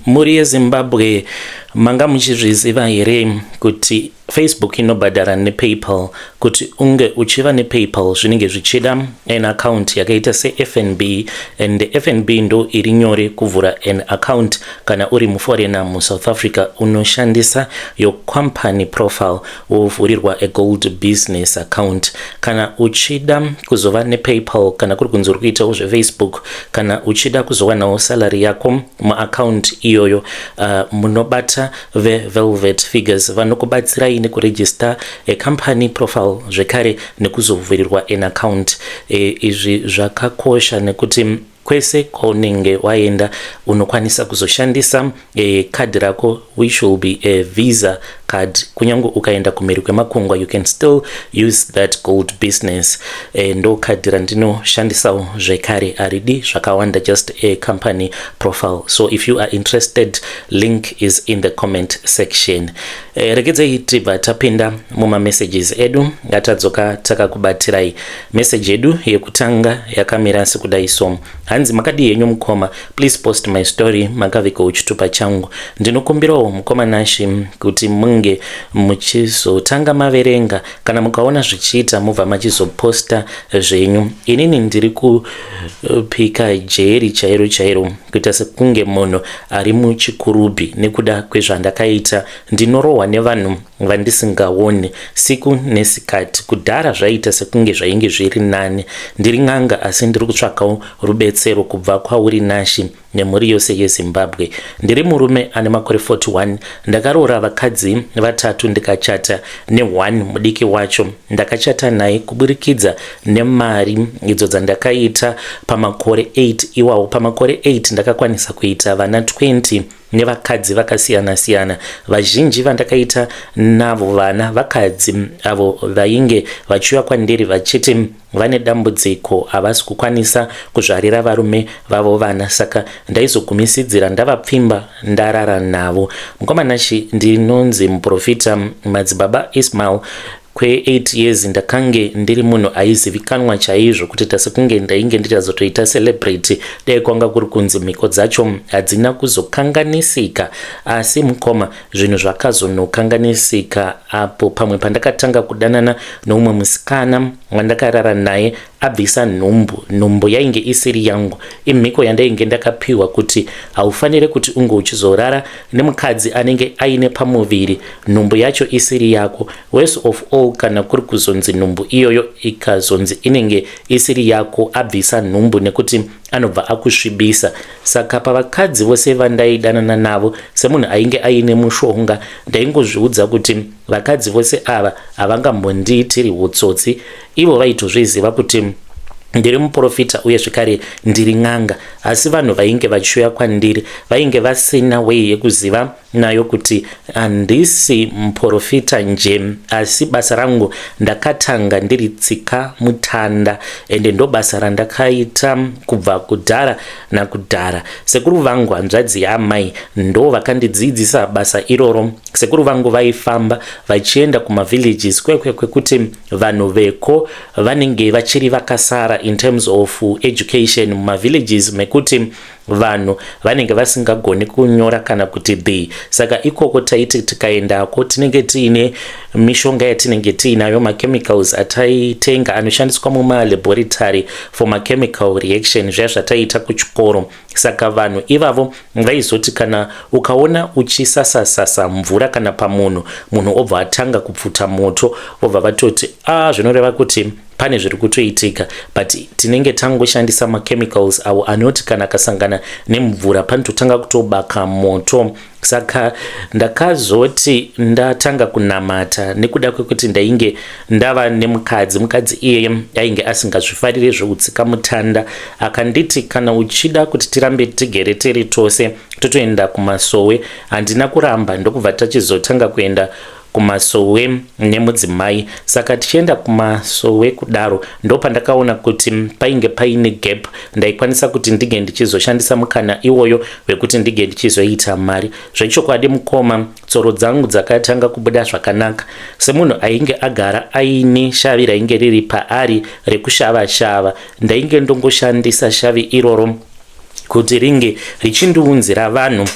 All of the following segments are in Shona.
Mhuri yeZimbabwe, manga muchizviziva here kuti Facebook inobhadhara nePayPal? Kuti unge uchiva nePayPal zvinenge zvichida an account yakaita seFNB, and FNB ndo iri nyore kuvhura an account kana uri muforeigner muSouth Africa. Unoshandisa your company profile wovhurirwa a gold business account. Kana uchida kuzova nePayPal, kana kuri kunzi uri kuitawo zveFacebook, kana uchida kuzowanawo salary yako muaccount iyoyo, munobata veVelvet Figures, vanokubatsirai nekuregister a company profile, zvekare nekuzovhurirwa an account. Izvi zvakakosha nekuti kwese kwaunenge waenda unokwanisa kuzoshandisa kadhi rako, which will be a Visa card. Kunyange ukaenda kumhiri kwemakungwa, you can still use that gold business. Ndo kadhi randinoshandisawo zvekare, haridi zvakawanda, just a company profile. So if you are interested, link is in the comment section. Regedzai tibva tapinda mumamessages edu ngatadzoka takakubatirai. Message yedu yekutanga yakamira sekudai so, hanzi, "Makadii henyu mukoma? Please post my story, makavikawo chitupa changu. Ndinokumbirawo mukoma Nashi kuti munge muchizotanga maverenga, kana mukaona zvichiita mubva machizoposta zvenyu. Inini ndiri kupika jeri chairo chairo, kuita sekunge munhu ari muchikurubhi nekuda kwezvandakaita. Ndinorohwa nevanhu vandisingaoni siku nesikati. Kudhara zvaita sekunge zvainge zviri nani. Ndiri n'anga, asi ndiri kutsvakawo rubetsero kubva kwauri Nashi nemhuri yose yeZimbabwe. Ndiri murume ane makore 41. Ndakaroora vakadzi vatatu, ndikachata ne1 mudiki wacho. Ndakachata naye kuburikidza nemari idzo dzandakaita pamakore 8 iwawo. Pamakore 8 ndakakwanisa kuita vana 20 nevakadzi vakasiyana-siyana. Vazhinji vandakaita navo vana vakadzi avo vainge vachiuya kwandiri vachiti vane dambudziko, havasi kukwanisa kuzvarira varume vavo vana, saka ndaizogumisidzira ndavapfimba, ndarara navo. Mukomanachi, ndinonzi muprofita Madzibaba Ismail. Kwe8 years ndakange ndiri munhu aizivikanwa chaizvo, kuti tasekunge ndainge ndichazotoita celebrity dai kwanga kuri kunzi mhiko dzacho hadzina kuzokanganisika. Asi mukoma, zvinhu zvakazonokanganisika apo pamwe pandakatanga kudanana noumwe musikana wandakarara naye abvisa nhumbu. Nhumbu yainge isiri yangu, imhiko yandainge ndakapiwa kuti haufaniri kuti unge uchizorara nemukadzi anenge aine pamuviri, nhumbu yacho isiri yako. Worst of all, kana kuri kuzonzi nhumbu iyoyo ikazonzi inenge isiri yako, abvisa nhumbu, nekuti anobva akusvibisa. Saka pavakadzi vose vandaidanana navo, semunhu ainge aine mushonga, ndaingozviudza kuti vakadzi vose ava havangambondiitiri utsotsi. Ivo vaitozviziva kuti ndiri muprofita uye zvekare ndiri n'anga. Asi vanhu vainge vachiuya kwandiri vainge vasina way yekuziva nayo kuti handisi muprofita nje, asi basa rangu ndakatanga ndiri tsika mutanda, ende ndo basa randakaita kubva kudhara nakudhara. Sekuru vangu, hanzvadzi yaamai, ndo vakandidzidzisa basa iroro. Sekuru vangu vaifamba vachienda kumavillages kwekwe kwekuti vanhu veko vanenge vachiri vakasara in terms of education, mumavillages mekuti vanhu vanenge vasingagoni kunyora kana kuti the. Saka ikoko taiti tikaendako tinenge tiine mishonga yatinenge tiinayo, machemicals ataitenga anoshandiswa mumalaboratory for machemical reaction, zviya zvataiita kuchikoro. Saka vanhu ivavo vaizoti kana ukaona uchisasasasa mvura kana pamunhu, munhu obva atanga kupfuta moto, vobva vatoti, "A, ah, zvinoreva kuti pane zviri kutoitika." But tinenge tangoshandisa machemicals avo anoti kana akasangana nemvura panototanga kutobaka moto. Saka ndakazoti ndatanga kunamata nekuda kwekuti ndainge ndava nemukadzi. Mukadzi iyeye ainge asingazvifariri zveutsika mutanda. Akanditi, 'Kana uchida kuti tirambe tigere tiri tose, totoenda kumasowe.' Handina kuramba, ndokubva tachizotanga kuenda kumasowe nemudzimai. Saka tichienda kumasowe kudaro, ndopandakaona kuti painge paine gap ndaikwanisa kuti ndinge ndichizoshandisa mukana iwoyo wekuti ndinge ndichizoita mari. Zvechokwadi mukoma, tsoro dzangu dzakatanga kubuda zvakanaka. Semunhu ainge agara aine shavi rainge riri paari rekushava shava, ndainge ndongoshandisa shavi iroro kuti ringe richindiunzira vanhu.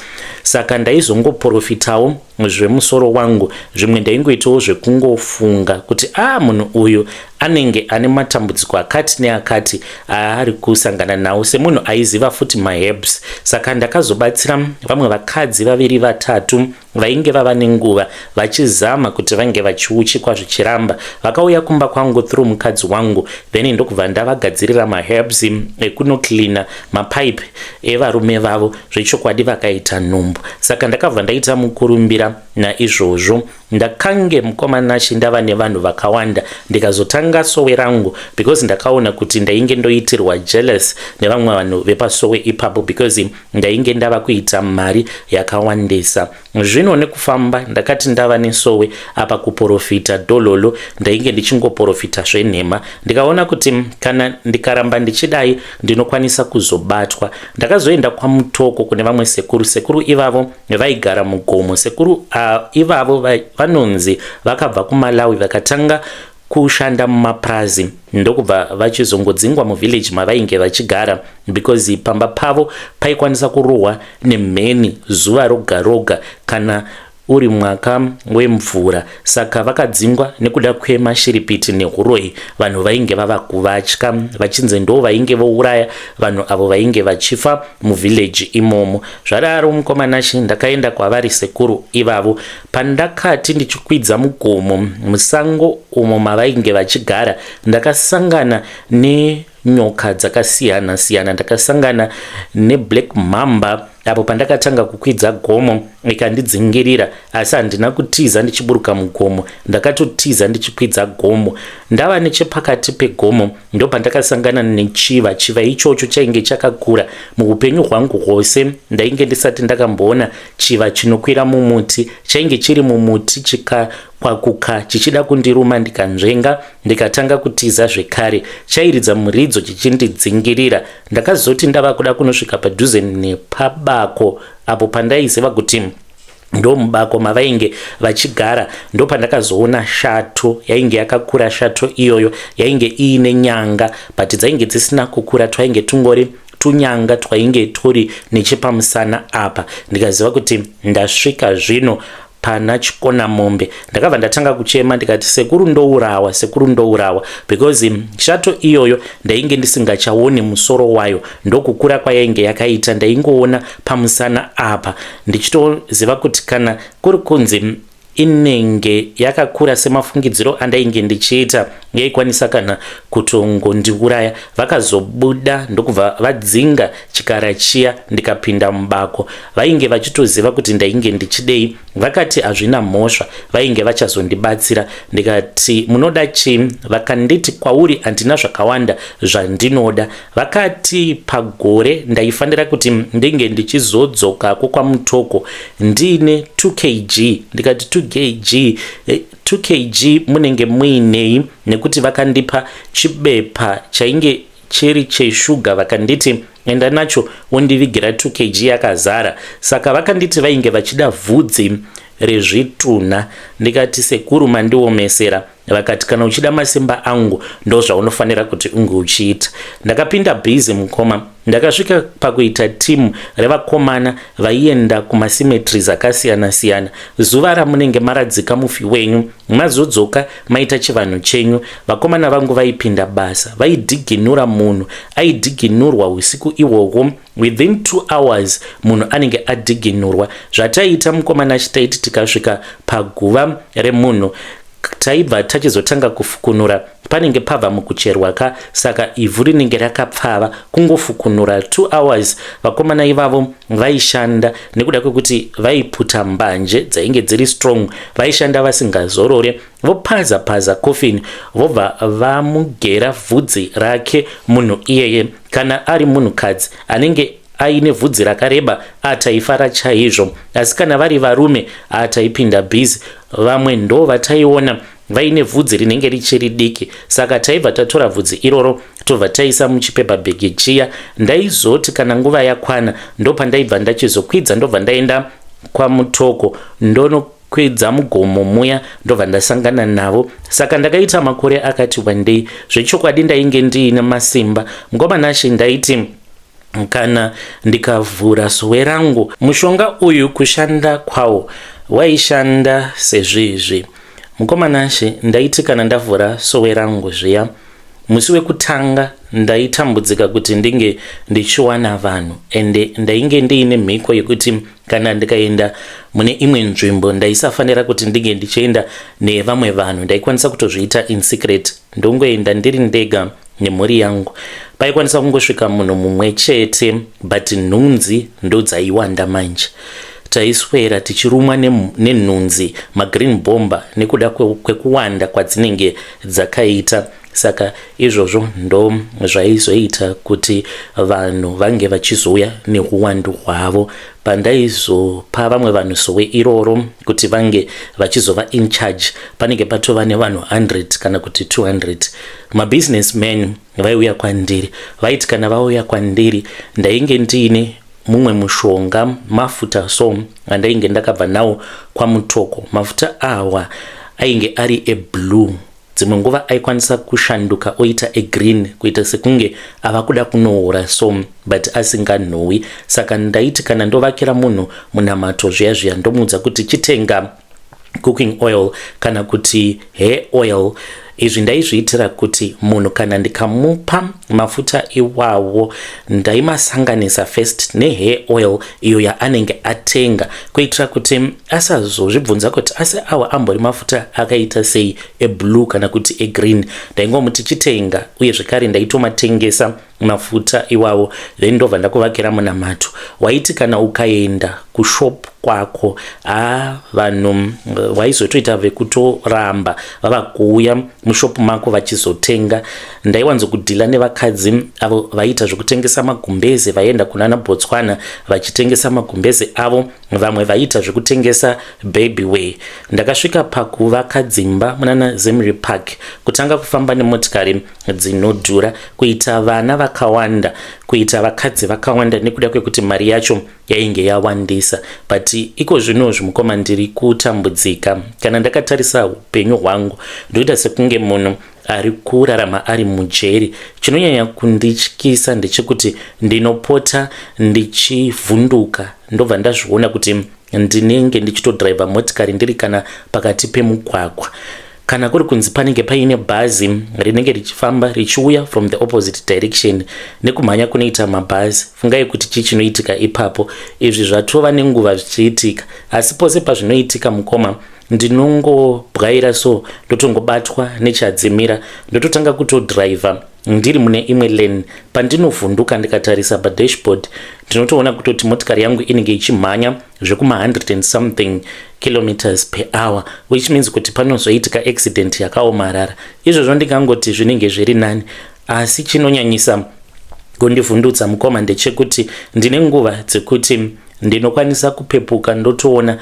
Saka ndaizongoprofitawo zvemusoro wangu, zvimwe ndaingoitawo zvekungofunga kuti a ah, munhu uyu anenge ane matambudziko akati neakati aari kusangana nawo, semunhu aiziva futi maherbs. Saka ndakazobatsira vamwe vakadzi vaviri vatatu vainge vava nenguva vachizama kuti vange vachiuchikwa zvichiramba. Vakauya kumba kwangu through mukadzi wangu, then ndokubva ndavagadzirira maherbs ekunocleana mapipe evarume vavo. Zvechokwadi vakaita nhumbu. Saka ndakabva ndaita mukurumbira naizvozvo. Ndakange mukomanashi ndava nevanhu vakawanda, ndikazotanga sowe rangu because ndakaona kuti ndainge ndoitirwa jealous nevamwe vanhu vepasowe ipapo, because ndainge ndava kuita mari yakawandisa. Zvino nekufamba ndakati ndava nesowe apa, kuprofita dhololo, ndainge ndichingoprofita zvenhema. Ndikaona kuti kana ndikaramba ndichidai ndinokwanisa kuzobatwa. Ndakazoenda kwaMutoko kune vamwe sekuru. Sekuru ivavo vaigara mugomo. Sekuru ivavo vanonzi vakabva kuMalawi, vakatanga kushanda mumapurazi, ndokubva vachizongodzingwa muvillage mavainge vachigara because pamba pavo paikwanisa kurohwa nemheni zuva roga roga kana uri mwaka wemvura. Saka vakadzingwa nekuda kwemashiripiti neuroyi. Vanhu vainge vava kuvatya, vachinzi ndo vainge vouraya vanhu avo vainge vachifa muvillage imomo. Zvadaro, mukomanashi, ndakaenda kwavari sekuru ivavo. Pandakati ndichikwidza mugomo musango umo mavainge vachigara, ndakasangana nenyoka dzakasiyana siyana. Ndakasangana neblack mamba apo pandakatanga kukwidza gomo, ikandidzingirira, asi handina kutiza ndichiburuka mugomo, ndakatotiza ndichikwidza gomo. Ndava nechepakati pegomo ndo pandakasangana nechiva. Chiva ichocho chainge chakakura. Muupenyu hwangu hwose ndainge ndisati ndakamboona chiva chinokwira mumuti. Chainge chiri mumuti, chikakwakuka chichida kundiruma, ndikanzvenga, ndikatanga kutiza zvekare. Chairidza muridzo chichindidzingirira. Ndakazoti ndava kuda kunosvika padhuze nepabako apo pandaiziva kuti ndo mubako mavainge vachigara, ndo pandakazoona shato yainge yakakura. Shato iyoyo yainge iine nyanga, but dzainge dzisina kukura, twainge tungori tunyanga twainge turi nechepamusana apa. Ndikaziva kuti ndasvika zvino pana chikona mombe. Ndakabva ndatanga kuchema, ndikati, "Sekuru, ndourawa! Sekuru, ndourawa!" Because shato iyoyo ndainge ndisingachaoni musoro wayo, ndokukura kwayainge yakaita. Ndaingoona pamusana apa, ndichitoziva kuti kana kuri kunzi inenge yakakura semafungidziro andainge ndichiita, yaikwanisa kana kutongondiuraya. Vakazobuda ndokubva vadzinga chikara chiya, ndikapinda mubako. Vainge vachitoziva kuti ndainge ndichidei. Vakati hazvina mhosva, vainge vachazondibatsira. Ndikati, "Munoda chii?" Vakanditi, "Kwauri handina zvakawanda zvandinoda." Vakati pagore ndaifanira kuti ndinge ndichizodzokako kwaMutoko ndiine 2 kg. Ndikati, "2 kg? 2 kg munenge muinei?" Nekuti vakandipa chibepa chainge chiri cheshuga, vakanditi, "Enda nacho wondivigira 2 kg yakazara." Saka vakanditi vainge vachida vhudzi rezvitunha. Ndikati, "Sekuru, mandiomesera." Vakati, "Kana uchida masimba angu, ndo zvaunofanira kuti unge uchiita." Ndakapinda busy, mukoma. Ndakasvika pakuita timu revakomana vaienda kumacemeteries akasiyana-siyana. Zuva ramunenge maradzika mufi wenyu, mazodzoka maita chivanhu chenyu, vakomana vangu vaipinda basa, vaidhiginura. Munhu aidhiginurwa usiku ihwohwo, within 2 hours munhu anenge adhiginurwa. Zvataiita, mukomana, chitaiti tikasvika paguva remunhu, taibva tachizotanga kufukunura. Panenge pabva mukucherwa ka, saka ivhu rinenge rakapfava. Kungofukunura 2 hours, vakomana ivavo vaishanda nekuda kwekuti vaiputa mbanje dzainge dziri strong. Vaishanda vasingazorore, vopaza paza coffin, vobva vamugera vhudzi rake munhu iyeye. Kana ari munhukadzi anenge aine vhudzi rakareba, ataifara chaizvo, asi kana vari varume, ataipinda busy. Vamwe ndo vataiona vaine vhudzi rinenge richiri diki, saka taibva tatora vhudzi iroro, tobva taisa muchipepa bhegi chiya. Ndaizoti kana nguva yakwana, ndopandaibva ndachizokwidza, ndobva ndaenda kwaMutoko, ndonokwidza mugomo muya, ndobva ndasangana navo. Saka ndakaita makore akati wandei. Zvechokwadi ndainge ndiine masimba, mukomanashe. Ndaiti Kana ndikavhura sowe rangu, mushonga uyu kushanda kwawo waishanda sezvizvi. Mukoma Nashe, ndaiti kana ndavhura sowe rangu zviya, musi wekutanga ndaitambudzika kuti ndinge ndichiwana vanhu, ende ndainge ndiine mhiko yekuti kana ndikaenda mune imwe nzvimbo ndaisafanira kuti ndinge ndichienda nevamwe vanhu. Ndaikwanisa kutozviita in secret, ndongoenda ndiri ndega nemhuri yangu. Paikwanisa kungosvika munhu mumwe chete, but nhunzi ndodzaiwanda manje. Taiswera tichirumwa nenhunzi, magreen bomber, nekuda kwekuwanda kwadzinenge dzakaita. Saka izvozvo ndo zvaizoita kuti vanhu vange vachizouya neuwandu hwavo. Pandaizopa vamwe vanhu sowe iroro kuti vange vachizova in charge, panenge patova nevanhu 100 kana kuti 200. Mabusinessmen vaiuya kwandiri. Vaiti kana vauya kwandiri, ndainge ndiine mumwe mushonga, mafuta so andainge ndakabva nawo kwaMutoko. Mafuta awa ainge ari eblue, dzimwe nguva aikwanisa kushanduka oita egreen, kuita sekunge ava kuda kunoora so, but asinganhuwi. Saka ndaiti kana ndovakira munhu munamato zviya zviya, ndomuudza kuti chitenga cooking oil kana kuti hair oil. Izvi ndaizviitira kuti munhu kana ndikamupa mafuta iwawo, ndaimasanganisa first nehair oil iyo yaanenge atenga, kuitira kuti asazozvibvunza kuti asi awa ambori mafuta akaita sei, eblue kana kuti egreen. Ndaingomuti chitenga, uye zvekare ndaitomatengesa mafuta iwawo, then ndobva ndakuvakira munamato. Waiti kana ukaenda kushop kwako, a vanhu waizotoita vekutoramba vava kuuya mushop mako vachizotenga. Ndaiwanzokudhila nevakadzi avo vaiita zvekutengesa magumbeze, vaienda kunana Botswana vachitengesa magumbeze avo. Vamwe vaiita zvekutengesa baby wear. Ndakasvika pakuvaka dzimba munana Zemri Park, kutanga kufamba nemotikari dzinodhura, kuita vana vakawanda, kuita vakadzi vakawanda, nekuda kwekuti mari yacho yainge yawandisa. But iko zvinozvi, mukoma, ndiri kutambudzika. Kana ndakatarisa upenyu hwangu, ndoita sekunge munhu ari kurarama ari mujeri. Chinonyanya kundityisa ndechekuti ndinopota ndichivhunduka, ndobva ndazviona kuti ndinenge ndichitodhiraivha motikari ndiri kana pakati pemugwagwa, kana kuri kunzi panenge paine bhazi rinenge richifamba richiuya from the opposite direction. Nekumhanya kunoita mabhazi, fungai kuti chii chinoitika ipapo. Izvi zvatova nenguva zvichiitika, asi pose pazvinoitika, mukoma, ndinongobwaira so, ndotongobatwa nechadzimira, ndototanga kutodhiraivha ndiri mune imwe lane. Pandinovhunduka ndikatarisa padashboard, ndinotoona kutoti motikari yangu inenge ichimhanya zvekuma100 and something kilometers per hour, which means kuti panozoitika accident yakaomarara. Izvozvo ndingangoti zvinenge zviri nani, asi chinonyanyisa kundivhundutsa, mukoma, ndechekuti ndine nguva dzekuti ndinokwanisa kupepuka, ndotoona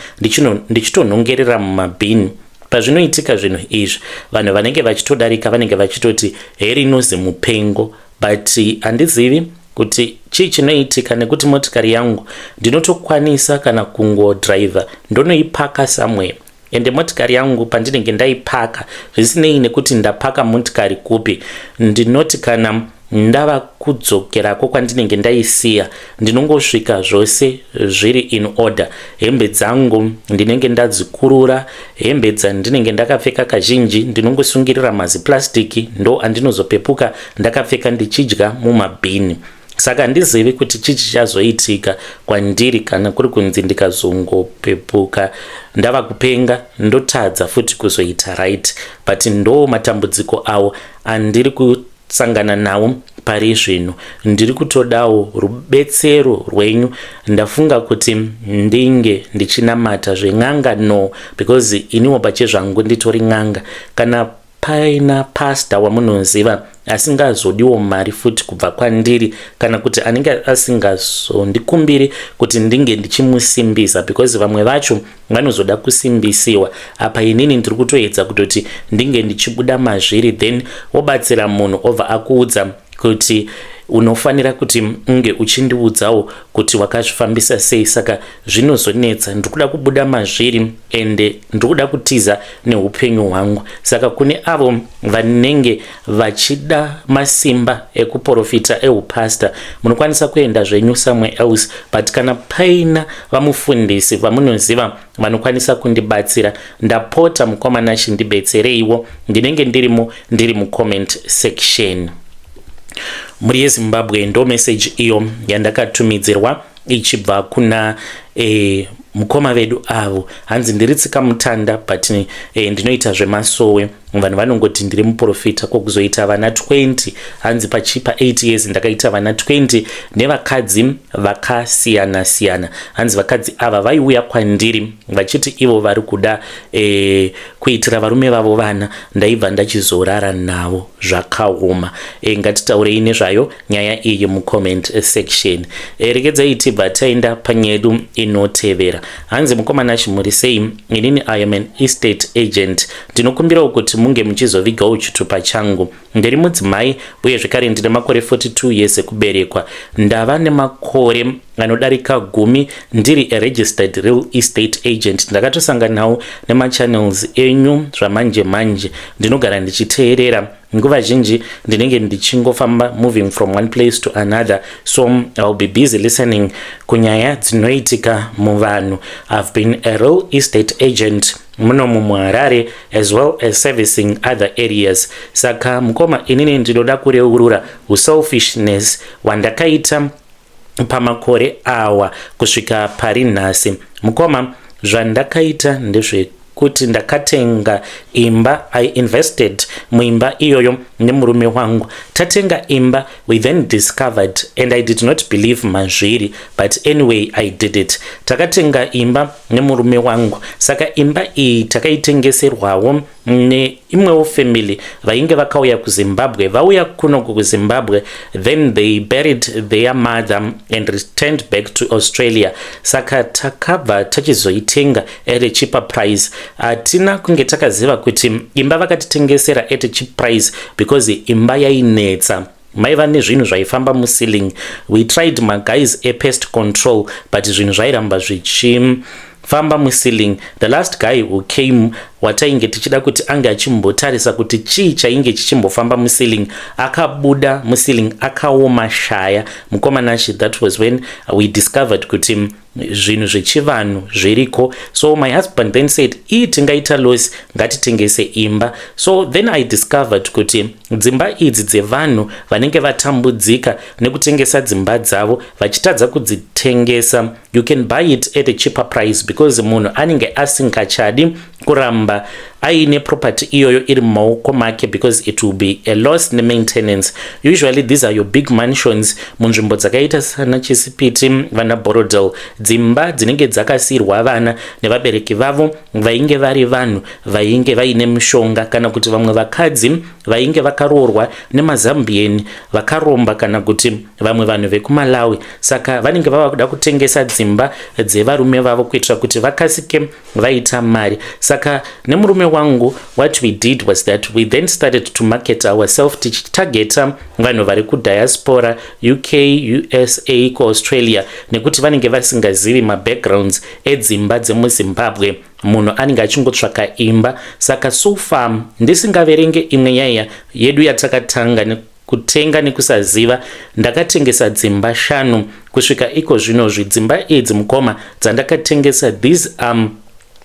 ndichitonhongerera mumabhini. Pazvinoitika zvinhu izvi, vanhu vanenge vachitodarika vanenge vachitoti herinozi mupengo, but handizivi kuti chii chinoitika, nekuti motikari yangu ndinotokwanisa kana kungodhiraivha ndonoipaka somewhere. Ende motikari yangu pandinenge ndaipaka, zvisinei nekuti ndapaka motikari kupi, ndinoti kana ndava kudzokerako kwandinenge ndaisiya, ndinongosvika zvose zviri in order. Hembe dzangu ndinenge ndadzikurura, hembe dzandinenge ndakapfeka kazhinji ndinongosungirira maziplastiki, ndo andinozopepuka ndakapfeka ndichidya mumabhini. Saka handizivi kuti chii chichazoitika kwandiri kana kuri kunzi ndikazongopepuka ndava kupenga, ndotadza futi kuzoita right. But ndo matambudziko awo andiri kusangana nawo pari zvino. Ndiri kutodawo rubetsero rwenyu. Ndafunga kuti ndinge ndichinamata zven'anga, no, because iniwo pachezvangu nditori n'anga. Kana paina pasta wamunoziva asingazodiwo mari futi kubva kwandiri, kana kuti anenge asingazondikumbiri kuti ndinge ndichimusimbisa, because vamwe vacho vanozoda kusimbisiwa, apa inini ndiri kutoedza kutoti ndinge ndichibuda mazviri, then wobatsira munhu obva akuudza kuti Unofanira kuti unge uchindiudzawo kuti wakazvifambisa sei. Saka zvinozonetsa. Ndiri kuda kubuda mazviri ende ndiri kuda kutiza neupenyu hwangu. Saka kune avo vanenge vachida masimba ekuprofita, eupasta, munokwanisa kuenda zvenyu somewhere else, but kana paina vamufundisi vamunoziva vanokwanisa kundibatsira, ndapota mukoma Nashi, ndibetsereiwo. Ndinenge ndirimo, ndiri mucomment section. Mhuri yeZimbabwe, ndo message iyo yandakatumidzirwa ichibva kuna mukoma vedu avo. Hanzi ndiri tsika mutanda, but ndinoita zvemasowe. Vanhu vanongoti ndiri muprofita. Kwokuzoita vana 20, hanzi pachipa 8 years ndakaita vana 20 nevakadzi vakasiyana siyana. Hanzi vakadzi ava vaiuya kwandiri vachiti ivo vari kuda kuitira varume vavo vana. Ndaibva ndachizorara navo. Zvakaoma. Ngatitaurei nezvayo nyaya iyi mucomment section. Regedzai tibva taenda panyedu inotevera. Hanzi, "Mukoma Nashi, muri sei? Inini I am an estate agent. Ndinokumbirawo kuti munge muchizovigawo chitupa changu. Ndiri mudzimai uye zvekare ndine makore 42 years ekuberekwa. Ndava nemakore anodarika 10 ndiri aregistered real estate agent. Ndakatosanganawo nemachannels enyu zvamanje manje. Ndinogara ndichiteerera. Nguva zhinji ndinenge ndichingofamba, moving from one place to another, so I will be busy listening kunyaya dzinoitika muvanhu. I've been a real estate agent munomu muHarare as well as servicing other areas. Saka mukoma, inini ndinoda kureurura uselfishness hwandakaita pamakore awa kusvika pari nhasi. Mukoma, zvandakaita ndezvekuti ndakatenga imba. I invested muimba iyoyo nemurume wangu. Tatenga imba, we then discovered, and I did not believe mazviri, but anyway I did it. Takatenga imba nemurume wangu. Saka imba iyi takaitengeserwawo neimwewo family vainge vakauya kuZimbabwe. Vauya kunoku kuZimbabwe, then they buried their mother and returned back to Australia. Saka takabva tachizoitenga at a cheaper price. Hatina kunge takaziva kuti imba vakatitengesera at a cheap price because imba yainetsa, maiva nezvinhu zvaifamba muceiling. We tried maguys epest control, but zvinhu zvairamba zvichifamba muceiling. The last guy who came, watainge tichida kuti ange achimbotarisa kuti chii chainge chichimbofamba muceiling, akabuda muceiling akaoma shaya. Mukoma Nashi, that was when we discovered kuti zvinhu zvechivanhu zviriko. So my husband then said, 'Ii, tingaita loss, ngatitengese imba.' So then I discovered kuti dzimba idzi dzevanhu vanenge vatambudzika nekutengesa dzimba dzavo, vachitadza kudzitengesa, you can buy it at a cheaper price because munhu anenge asingachadi kuramba aine property iyoyo iri mumaoko make because it will be a loss nemaintenance. Usually these are your big mansions munzvimbo dzakaita sana Chisipiti, vana Borrowdale, dzimba dzinenge dzakasiyirwa vana nevabereki vavo vainge vari vanhu vainge vaine mishonga, kana kuti vamwe vakadzi vainge vakaroorwa nemaZambian vakaromba, kana kuti vamwe vanhu vekuMalawi. Saka vanenge vava kuda kutengesa dzimba dzevarume vavo kuitira kuti vakasike vaita mari. Saka nemurume wangu, what we did was that we then started to market ourselves, tichitargeta vanhu vari kudiaspora, UK, USA, kuAustralia, nekuti vanenge vasingazivi mabackgrounds edzimba dzemuZimbabwe. Munhu anenge achingotsvaka imba. Saka so far, ndisingaverenge imwe nyaya yedu yatakatanga kutenga nekusaziva, ndakatengesa dzimba shanu kusvika iko zvinozvi. Dzimba idzi, mukoma, dzandakatengesa, these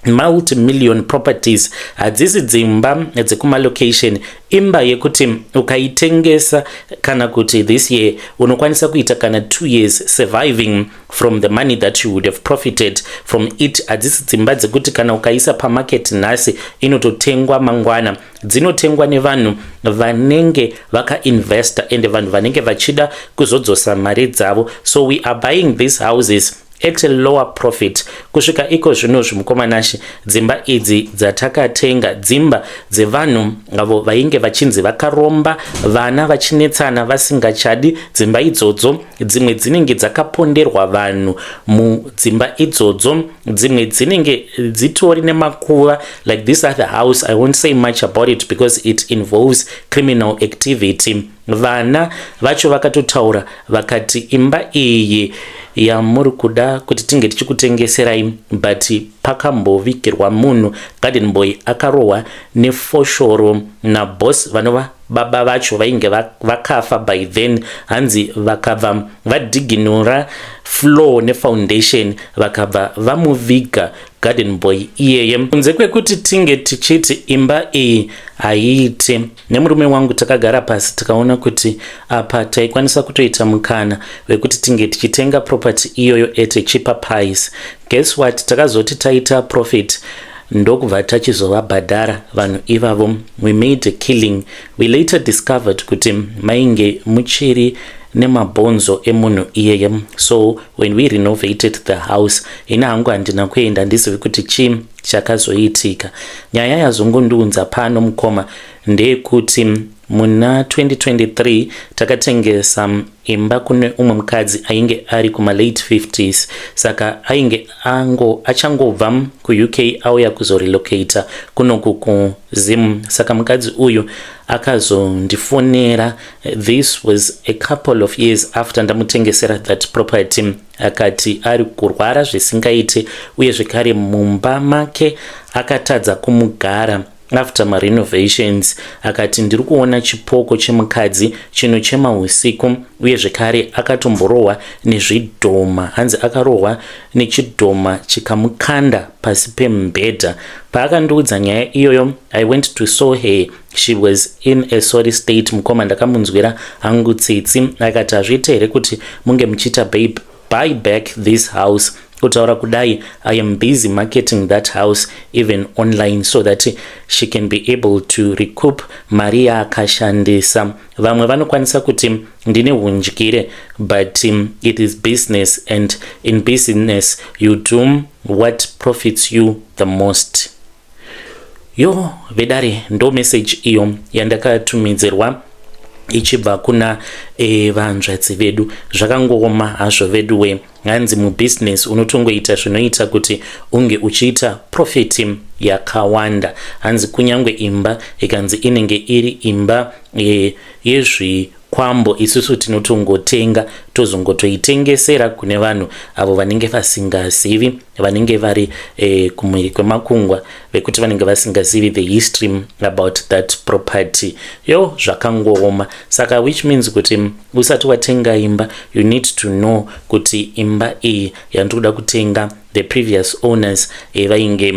multimillion properties. Hadzisi dzimba dzekumalocation. Imba yekuti ukaitengesa kana kuti this year, unokwanisa kuita kana 2 years surviving from the money that you would have profited from it. Hadzisi dzimba dzekuti kana ukaisa pamarket nhasi inototengwa mangwana. Dzinotengwa nevanhu vanenge vakainvesta ende vanhu vanenge vachida kuzodzosa mari dzavo. So we are buying these houses at a lower profit. Kusvika iko zvinozvi, mukoma Nashi, dzimba idzi dzatakatenga, dzimba dzevanhu avo vainge vachinzi vakaromba, vana vachinetsana vasingachadi dzimba idzodzo. Dzimwe dzinenge dzakaponderwa vanhu mudzimba idzodzo, dzimwe dzinenge dzitori nemakuva, like this other house. I won't say much about it because it involves criminal activity. Vana vacho vakatotaura vakati imba iyi yamuri kuda kuti tinge tichikutengeserai, but pakambovigirwa munhu. Garden boy akarohwa nefoshoro naboss, vanova baba vacho vainge vakafa by then. Hanzi vakabva vadhiginura floor nefoundation, vakabva vamuviga garden boy iyeye. Kunze kwekuti tinge tichiti imba iyi haiite, nemurume wangu takagara pasi tikaona kuti apa taikwanisa kutoita mukana wekuti tinge tichitenga property iyoyo at a cheaper price. Guess what? Takazoti taita profit, ndokubva tachizovabhadhara vanhu ivavo. We made a killing. We later discovered kuti mainge muchiri nemabhonzo emunhu iyeye. So when we renovated the house, ini hangu handina kuenda, handizivi kuti chii chakazoitika. Nyaya yazongondiunza pano, mukoma, ndeyekuti muna 2023 takatengesa imba kune umwe mukadzi ainge ari kumalate 50s. Saka ainge ango achangobva kuUK, auya kuzorelocata kunoku kuZim. Saka mukadzi uyu akazondifonera. This was a couple of years after ndamutengesera that property. Akati ari kurwara zvisingaite, uye zvekare mumba make akatadza kumugara after marenovations. Akati ndiri kuona chipoko chemukadzi chinochema usiku, uye zvekare akatomborohwa nezvidhoma. Hanzi akarohwa nechidhoma chikamukanda pasi pemubhedha. Paakandiudza nyaya iyoyo, I went to saw her. She was in a sorry state, mukoma. Ndakamunzwira hangu tsitsi. Akati hazviite here kuti munge muchiita buy back this house? Kutaura kudai, I am busy marketing that house even online so that she can be able to recoup mari yaakashandisa. Vamwe vanokwanisa kuti ndine undyire, but it is business, and in business you do what profits you the most. Yo vedare, ndo message iyo yandakatumidzirwa ichibva kuna vanzvadzi vedu. Zvakangooma hazvo vedu we. Hanzi mubusiness unotongoita zvinoita kuti unge uchiita profit yakawanda. Hanzi kunyange imba ikanzi inenge iri imba yezvikwambo, isusu tinotongotenga, tozongotoitengesera kune vanhu avo vanenge vasingazivi, vanenge vari kumhiri kwemakungwa, vekuti vanenge vasingazivi the history about that property. Yo, zvakangooma. Saka which means kuti usati watenga imba, you need to know kuti imba iyi yandiri kuda kutenga, the previous owners vainge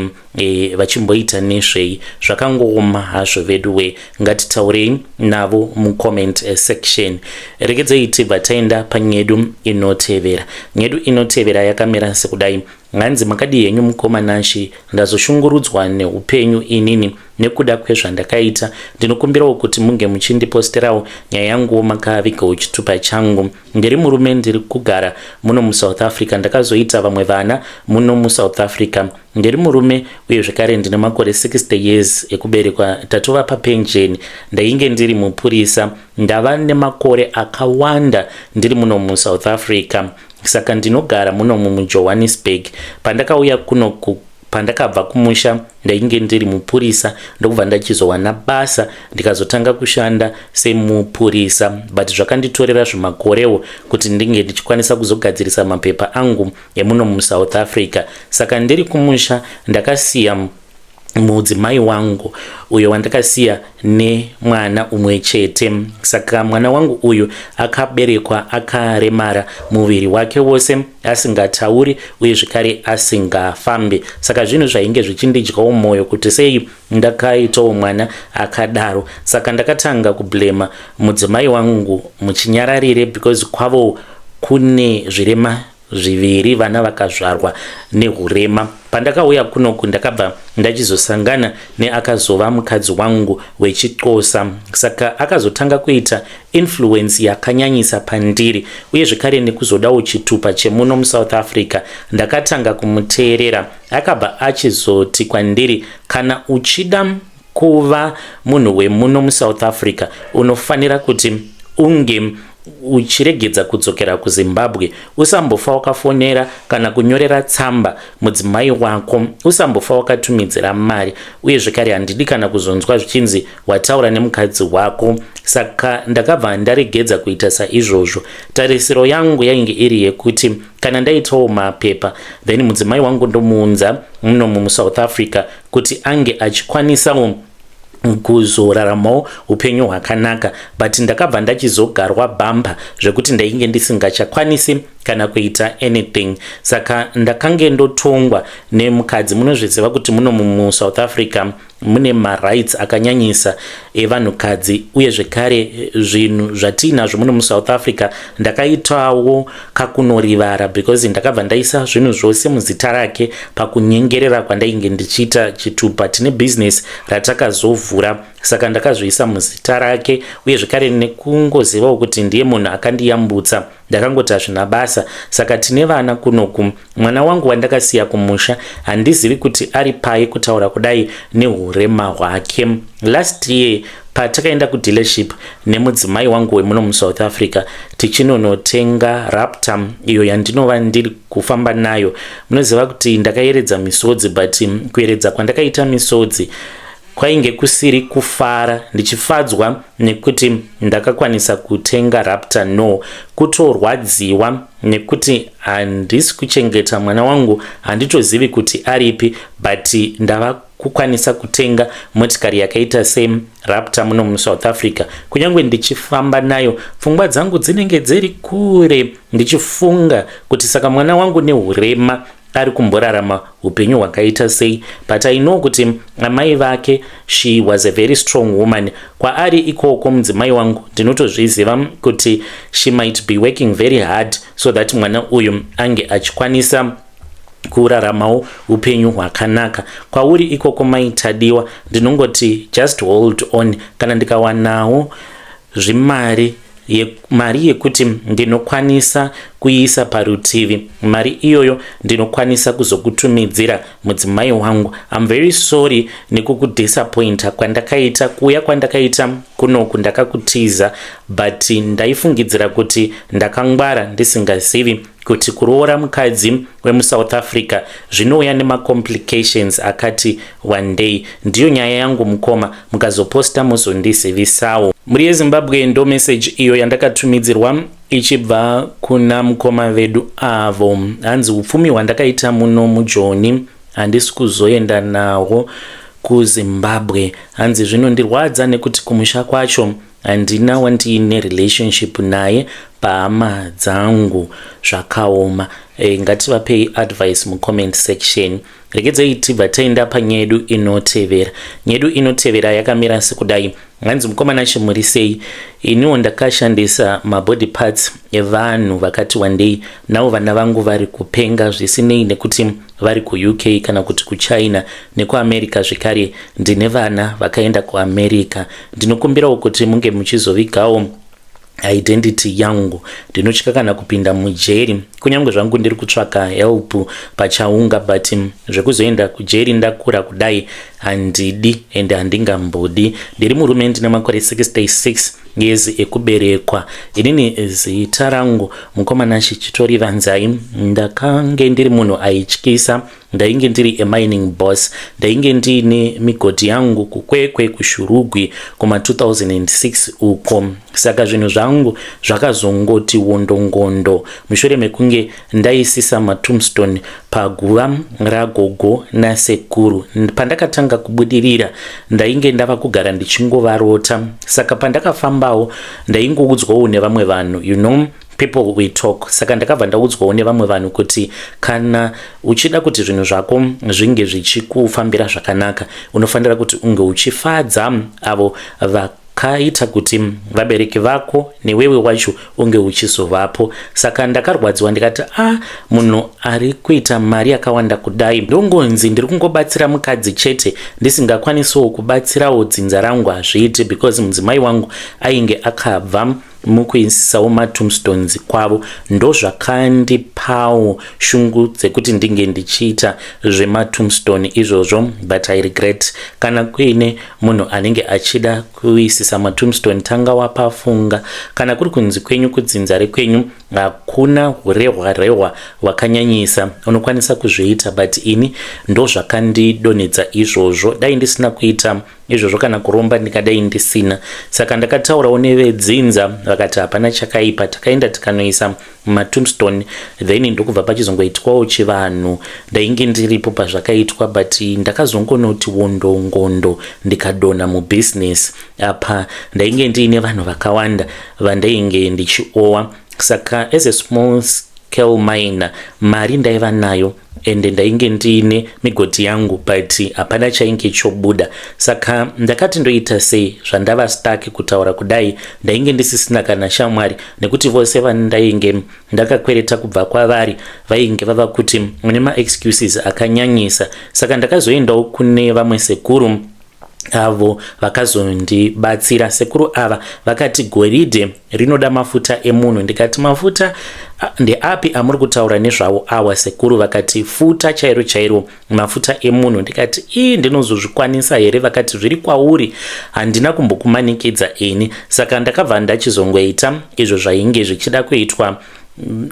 vachimboita nezvei. Zvakangooma hazvo vedu we. Ngatitaurei navo mucomment section. Regedzei tibva taenda panyedu inotevera. Nyedu inotevera yakamira sekudai. Hanzi makadi henyu mukoma Nashi? Ndazoshungurudzwa neupenyu inini nekuda kwezvandakaita. Ndinokumbirawo kuti munge muchindiposterawo nyaya yanguwo makavigawo chitupa changu. Ndiri murume, ndiri kugara muno muSouth Africa. Ndakazoita vamwe vana muno muSouth Africa. Ndiri murume, uye zvekare ndine makore 60 years ekuberekwa, tatova papenjeni. Ndainge ndiri mupurisa. Ndava nemakore akawanda ndiri muno muSouth Africa. Saka ndinogara munomu muJohannesburg. Pandakauya kuno, pandakabva kumusha, ndainge ndiri mupurisa, ndokubva ndachizowana basa, ndikazotanga kushanda semupurisa, but zvakanditorera zvimakorewo kuti ndinge ndichikwanisa kuzogadzirisa mapepa angu emuno muSouth Africa. Saka ndiri kumusha ndakasiya mudzimai wangu uyo wandakasiya nemwana umwe chete. Saka mwana wangu uyu akaberekwa akaremara muviri wake wose, asingatauri uye zvekare asingafambi. Saka zvinhu zvainge zvichindidyawo mwoyo kuti sei ndakaitawo mwana akadaro. Saka ndakatanga kublema mudzimai wangu muchinyararire, because kwavo kune zvirema zviviri, vana vakazvarwa neurema. Pandakauya kunoku, ndakabva ndachizosangana neakazova mukadzi wangu wechiXhosa. Saka akazotanga kuita influence yakanyanyisa pandiri, uye zvekare nekuzodawo chitupa chemuno muSouth Africa, ndakatanga kumuteerera. Akabva achizoti kwandiri, kana uchida kuva munhu wemuno muSouth Africa, unofanira kuti unge Uchiregedza kudzokera kuZimbabwe, usambofa wakafonera kana kunyorera tsamba mudzimai wako, usambofa wakatumidzira mari. Uye zvekare handidi kana kuzonzwa zvichinzi wataura nemukadzi wako. Saka ndakabva ndaregedza kuita saizvozvo. Tarisiro yangu yainge iri yekuti kana ndaitawo mapepa, then mudzimai wangu ndomuunza munomu muSouth Africa kuti ange achikwanisawo kuzoraramawo upenyu hwakanaka. But ndakabva ndachizogarwa bhamba zvekuti ndainge ndisingachakwanisi kana kuita anything. Saka ndakange ndotongwa nemukadzi. Munozviziva kuti muno muSouth Africa mune marights akanyanyisa evanhukadzi, uye zvekare zvinhu zvatiinazvo muno muSouth Africa ndakaitawo kakunorivara, because ndakabva ndaisa zvinhu zvose muzita rake pakunyengerera kwandainge ndichiita chitupa. Tine bhizinesi ratakazovhura, saka ndakazviisa muzita rake. Uye zvekare nekungozivawo kuti ndiye munhu akandiyambutsa, ndakangoti hazvina basa. Saka tine vana kunoku. Mwana wangu wandakasiya kumusha handizivi kuti ari pai kutaura kudai neurema hwake. Last year patakaenda kudealership nemudzimai wangu wemuno muSouth Africa tichinonotenga Raptor iyo yandinova ndiri kufamba nayo, munoziva kuti ndakayeredza misodzi. But kuyeredza kwandakaita misodzi kwainge kusiri kufara ndichifadzwa nekuti ndakakwanisa kutenga Raptor, no, kutorwadziwa nekuti handisi kuchengeta mwana wangu, handitozivi kuti aripi, but ndava kukwanisa kutenga motikari yakaita seRaptor muno muSouth Africa. Kunyange ndichifamba nayo, pfungwa dzangu dzinenge dziri kure, ndichifunga kuti saka mwana wangu neurema ari kumborarama upenyu hwakaita sei? But I know kuti amai vake, she was a very strong woman. Kwaari ikoko mudzimai wangu, ndinotozviziva kuti she might be working very hard so that mwana uyu ange achikwanisa kuraramawo upenyu hwakanaka. Kwauri ikoko Maitadiwa, ndinongoti just hold on. Kana ndikawanawo zvimari mari yekuti ndinokwanisa kuisa parutivi, mari iyoyo ndinokwanisa kuzokutumidzira mudzimai wangu. I'm very sorry nekukudisappointa kwandakaita kuuya kwandakaita kunoku ndakakutiza, but ndaifungidzira kuti ndakangwara, ndisingazivi kuti kuroora mukadzi wemuSouth Africa zvinouya nemacomplications akati one day. Ndiyo nyaya yangu mukoma, mukazoposta muzondizivisawo. Muri yeZimbabwe, ndo message iyo yandakatumidzirwa ichibva kuna mukoma vedu avo. Hanzi upfumi hwandakaita muno muJoni handisi kuzoenda nahwo kuZimbabwe. Hanzi zvinondirwadza nekuti kumusha kwacho handina wandiine relationship naye pahama dzangu. Zvakaoma. Ngativapei advice mucomment section. Regedzei tibva taenda panyaya yedu inotevera. Nyedu inotevera yakamira sekudai. Hanzi, "Mukomana, chimuri sei? Iniwo ndakashandisa mabody parts evanhu vakati wandei. Navo vana vangu vari kupenga, zvisinei nekuti vari kuUK kana kuti kuChina nekuAmerica. Zvekare ndine vana vakaenda kuAmerica. Ndinokumbirawo kuti munge muchizovigawo identity yangu. Ndinotya kana kupinda mujeri, kunyange zvangu ndiri kutsvaka help pachaunga, but zvekuzoenda kujeri ndakura kudai handidi ende handingambodi. Ndiri murume, ndine makore 66 years ekuberekwa. Inini zita rangu mukomana Chichitori Vanzai. Ndakange ndiri munhu aityisa. Ndainge ndiri amining boss, ndainge ndiine migodhi yangu kuKwekwe, kuShurugwi kuma2006 uko. Saka zvinhu zvangu zvakazongoti wondongondo mushure mekunge ndaisisa matombstone paguva ragogo nasekuru. Pandakatanga kubudirira, ndainge ndava kugara ndichingovarota. Saka pandakafambawo, ndaingoudzwawo nevamwe vanhu, you know, people, we talk. Saka ndakabva ndaudzwawo nevamwe vanhu kuti kana uchida kuti zvinhu zvako zvinge zvichikufambira zvakanaka, unofanira kuti unge uchifadza avo vakaita kuti vabereki vako newewe wacho unge uchizovapo. Saka ndakarwadziwa, ndikati, 'A ah, munhu ari kuita mari yakawanda kudai, ndongonzi ndiri kungobatsira mukadzi chete, ndisingakwanisiwo kubatsirawo dzinza rangu? Hazviiti,' because mudzimai wangu ainge akabva. Mukuisawo matombstones kwavo ndozvakandipawo shungu dzekuti ndinge ndichiita zvematombstone izvozvo, but I regret. Kana kuine munhu anenge achida kuisisa matombstone, tanga wapafunga. Kana kuri kunzi kwenyu, kudzinza rekwenyu hakuna hurehwa rehwa hwakanyanyisa, unokwanisa kuzviita, but ini ndozvakandidonhedza izvozvo. Dai ndisina kuita izvozvo kana kuromba ndikadai ndisina. Saka ndakataurawo nevedzinza, vakati hapana chakaipa. Takaenda tikanoisa matombstone, then ndokubva pachizongoitwawo chivanhu. Ndainge ndiripo pazvakaitwa, but ndakazongonoti wondongondo ndikadonha mubhizinesi. Apa ndainge ndiine vanhu vakawanda vandainge ndichiowa. Saka as a small scale miner, mari ndaiva nayo ende ndainge ndiine migodhi yangu, but hapana chainge chobuda. Saka ndakati ndoita sei zvandava stuck? Kutaura kudai, ndainge ndisisina kana shamwari, nekuti vose vandainge ndakakwereta kubva kwavari vainge vava kuti mune maexcuses akanyanyisa. Saka ndakazoendawo kune vamwe sekuru avo vakazondibatsira. Sekuru ava vakati goridhe rinoda mafuta emunhu. Ndikati, "Mafuta ndeapi amuri kutaura nezvavo awa, sekuru?" Vakati, "Futa chairo chairo, mafuta emunhu." Ndikati, "Ii, ndinozozvikwanisa here?" Vakati, "Zviri kwauri, handina kumbokumanikidza ini." Saka ndakabva ndachizongoita izvo zvainge zvichida kuitwa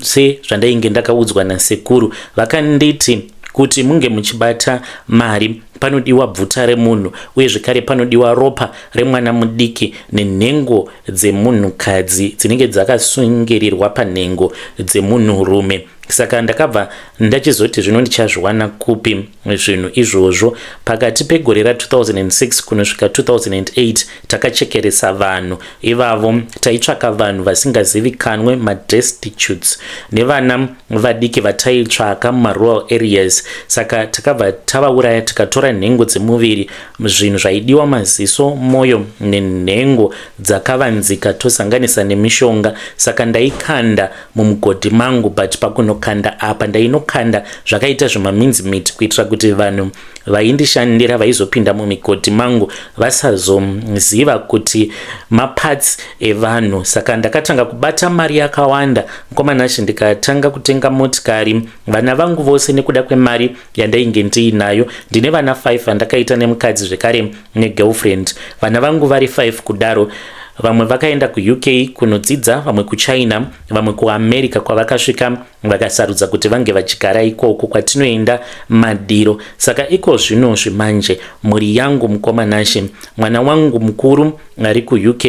sezvandainge ndakaudzwa nasekuru. Vakanditi kuti munge muchibata mari panodiwa bvuta remunhu, uye zvekare panodiwa ropa remwana mudiki nenhengo dzemunhukadzi dzinenge dzakasungirirwa panhengo dzemunhurume. Saka ndakabva ndachizoti zvino ndichazviwana kupi zvinhu izvozvo? Pakati pegore ra2006 kunosvika 2008 takachekeresa vanhu ivavo. Taitsvaka vanhu vasingazivikanwe, madestitutes nevana vadiki vataitsvaka mumarural areas. Saka takabva tavauraya, tikatora nhengo dzemuviri. Zvinhu zvaidiwa maziso, mwoyo nenhengo dzakavanzika, tosanganisa nemishonga. Saka ndaikanda mumugodhi mangu, but pakunokanda apa ndainokanda zvakaita zvemaminzimiti, kuitira kuti vanhu vaindishandira vaizopinda mumigodhi mangu vasazoziva kuti maparts evanhu. Saka ndakatanga kubata mari yakawanda, mukomanashe. Ndikatanga kutenga motikari, vana vangu vose, nekuda kwemari yandainge ndiinayo. Ndine vana 5 vandakaita nemukadzi zvekare negirlfriend. Vana vangu vari 5 kudaro, vamwe vakaenda kuUK kunodzidza, vamwe kuChina, vamwe kuAmerica, kwavakasvika vakasarudza kuti vange vachigara ikoko kwatinoenda madiro. Saka iko zvino zvimanje mhuri yangu, mukomanashe, mwana wangu mukuru ari kuUK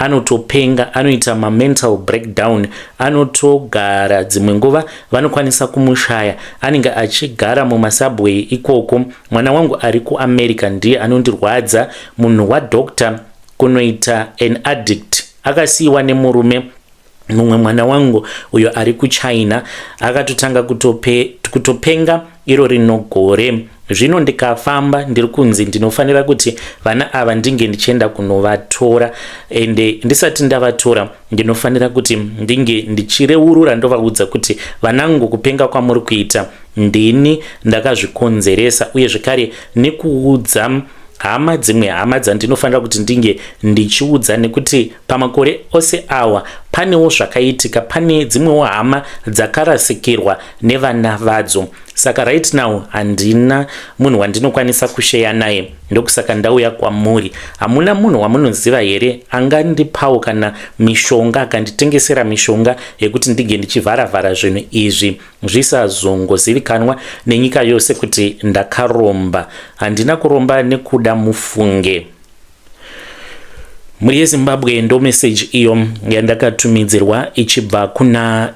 anotopenga, anoita mamental breakdown, anotogara dzimwe nguva vanokwanisa kumushaya, anenge achigara mumasubway ikoko. Mwana wangu ari kuAmerica ndiye anondirwadza, munhu wadoctor kunoita an addict, akasiyiwa nemurume. Mumwe mwana wangu uyo ari kuChina akatotanga kutopenga iro rino gore. Zvino ndikafamba ndiri kunzi ndinofanira kuti vana ava ndinge ndichienda kunovatora, ende ndisati ndavatora ndinofanira kuti ndinge ndichireurura, ndovaudza kuti vanangu, kupenga kwamuri kuita ndini ndakazvikonzeresa, uye zvekare nekuudza hama, dzimwe hama dzandinofanira kuti ndinge ndichiudza, nekuti pamakore ose awa panewo zvakaitika, pane dzimwewo hama dzakarasikirwa nevana vadzo. Saka right now handina munhu wandinokwanisa kusheya naye, ndokusaka ndauya kwamuri. Hamuna munhu wamunoziva here angandipawo kana mishonga, akanditengesera mishonga yekuti ndinge ndichivharavhara zvinhu izvi zvisazongozivikanwa nenyika yose kuti ndakaromba? Handina kuromba nekuda, mufunge. Mhuri yeZimbabwe, ndo meseji iyo yandakatumidzirwa ichibva kuna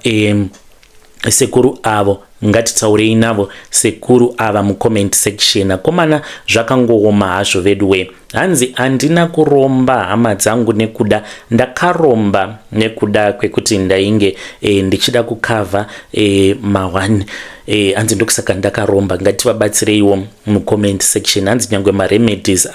sekuru avo. Ngatitaurei navo sekuru ava mucomment section. Akomana, zvakangooma hazvo veduwe. Hanzi, "Handina kuromba, hama dzangu, nekuda. Ndakaromba nekuda kwekuti ndainge ndichida kukavha ma1." Hanzi ndokusaka ndakaromba. Ngativabatsireiwo mucomment section. Hanzi nyangwe maremedies,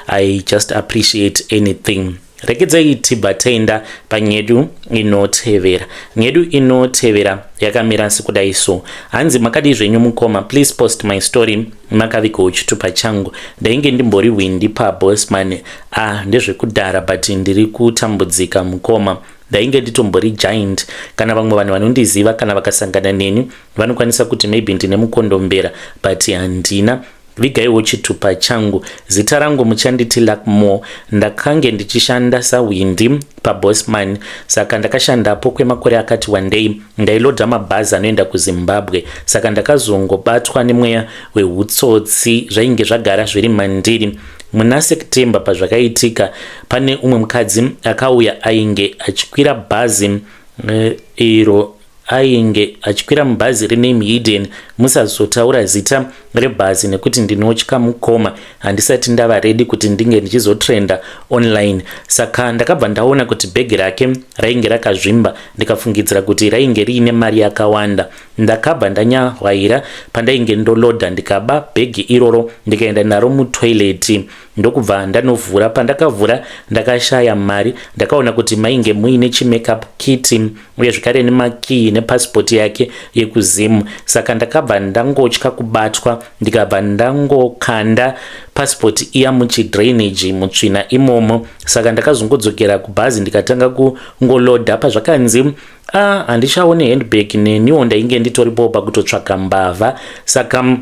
I just appreciate anything. Regedzai tibva taenda panyedu inotevera. Nyedu inotevera yakamira sekudai so. Hanzi, "Makadii zvenyu mukoma? Please post my story. Makavigawo chitupa changu. Ndainge ndimbori windi pabosman. Ah, ndezvekudhara, but ndiri kutambudzika mukoma. Ndainge nditombori giant. Kana vamwe vanhu vanondiziva, kana vakasangana neni, vanokwanisa kuti maybe ndine mukondombera, but handina. Vigaiwo chitupa changu. Zita rangu muchanditi Luckmore. Ndakange ndichishanda sahwindi paBosman, saka ndakashandapo kwemakore akati wandei. Ndailodha mabhazi anoenda kuZimbabwe, saka ndakazongobatwa nemweya weutsotsi. Zvainge zvagara zviri mandiri. Muna September pazvakaitika, pane umwe mukadzi akauya ainge achikwira bhazi iro, ainge achikwira mubhazi rename Hidden. Musazotaura zita rebhazi nekuti ndinotya mukoma, handisati ndava ready kuti ndinge ndichizotrenda online. Saka ndakabva ndaona kuti bhegi rake rainge rakazvimba, ndikafungidzira kuti rainge riine mari yakawanda. Ndakabva ndanyahwaira pandainge ndolodha, ndikaba bhegi iroro, ndikaenda naro mutoilet, ndokubva ndanovhura. Pandakavhura, ndakashaya mari. Ndakaona kuti mainge muine chimakeup kit, uye zvekare nemakii nepasipoti yake yekuZimu. Saka ndakabva ndangotya kubatwa, ndikabva ndangokanda pasipoti iya muchidrainage, mutsvina imomo. Saka ndakazongodzokera kubhazi, ndikatanga kungolodha. Pazvakanzi, "A, handichaoni handbag," neniwo ndainge nditoripo pakutotsvaga mbavha, saka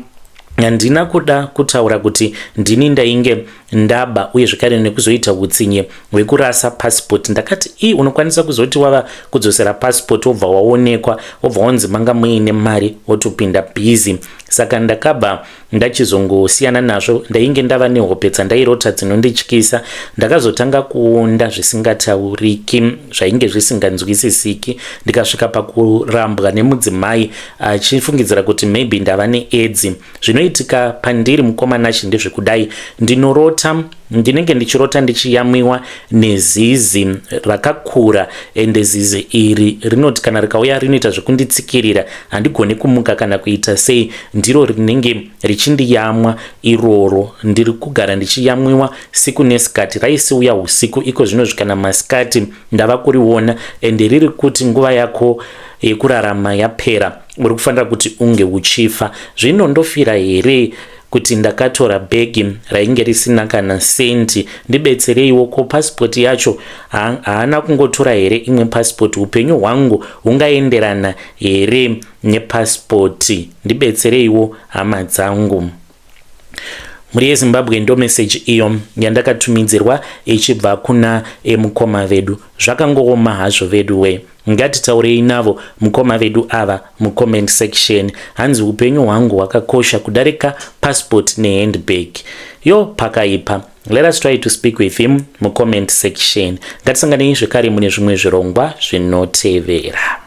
handina kuda kutaura kuti ndini ndainge ndaba, uye zvekare nekuzoita utsinye hwekurasa pasipoti. Ndakati, "I, unokwanisa kuzoti wava kudzosera pasipoti, wobva waonekwa, wobva wanzi manga muine mari, wotopinda bhizi." Saka ndakabva ndachizongosiyana nazvo. Ndainge ndava nehope dzandairota dzinondityisa. Ndakazotanga kuonda zvisingatauriki, zvainge zvisinganzwisisiki, ndikasvika pakurambwa nemudzimai achifungidzira kuti maybe ndava neAIDS. Zvinoitika pandiri, mukoma Nashi, ndezvekudai: ndinorota, ndinenge ndichirota ndichiyamwiwa nezizi rakakura, ende zizi iri rinoti kana rikauya rinoita zvekunditsikirira, handigoni kumuka kana kuita sei. Ndiro rinenge richindiyamwa iroro. Ndiri kugara ndichiyamwiwa siku nesikati. Raisiuya usiku, iko zvino kana masikati ndava kuriona, ende riri kuti, "Nguva yako yekurarama yapera, uri kufanira kuti unge uchifa." Zvino ndofira here kuti ndakatora bhegi rainge risina kana sendi? Ndibetsereiwo. Ko pasipoti yacho, haana kungotora here imwe pasipoti? Upenyu hwangu hungaenderana here nepasipoti? Ndibetsereiwo, hama dzangu. Mhuri yeZimbabwe, ndo meseji iyo yandakatumidzirwa ichibva kuna mukoma vedu. Zvakangooma hazvo vedu we. Ngatitaurei navo mukoma vedu ava mucomment section. Hanzi, "Upenyu hwangu hwakakosha kudarika passport nehandbag." Yo, pakaipa. Let us try to speak with him mucomment section. Ngatisanganei zvekare mune zvimwe zvirongwa zvinotevera.